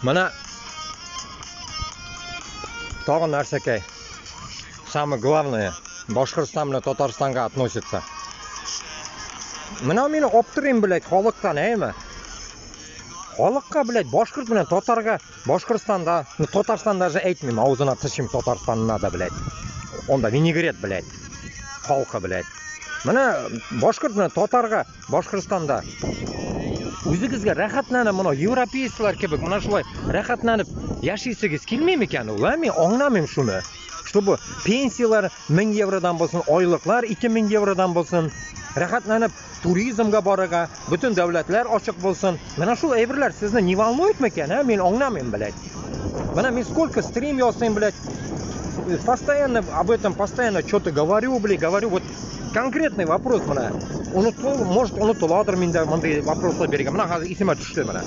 Менә тагын нәрсәкәй. Самое главное, Башкортстан белән Татарстанга относится. Менә мин аптырыйм, блядь, халыктан, әйме? Халыкка, блядь, башкорт белән татарга Башкортстанда, ну, Татарстан даже әйтмим, авызына тычым Татарстанына да, блядь. Онда винегрет, блядь. Халкы, блядь. Менә башкорт белән татарга Башкортстанда үзегезгә рәхәтләнеп, моны европейцлар кебек, менә шулай рәхәтләнеп яшисегез килми микән ул, ә? Мин аңламыйм шуны. Чтобы пенсияләр 1000 евродан булсын, айлыклар 2000 евродан булсын, рәхәтләнеп туризмга барырга, бөтен дәүләтләр ачык булсын. Менә шул әйберләр сезне не волнует микән, ә? Мин аңламыйм, блядь. Менә мин сколько стрим ясыйм, блядь. Постоянно об этом, постоянно что-то говорю, блядь, говорю. Вот конкретный вопрос менә. Онытыл, может, онытыладыр миндә мондый вопрослар биргән. Менә хәзер исемә төште менә.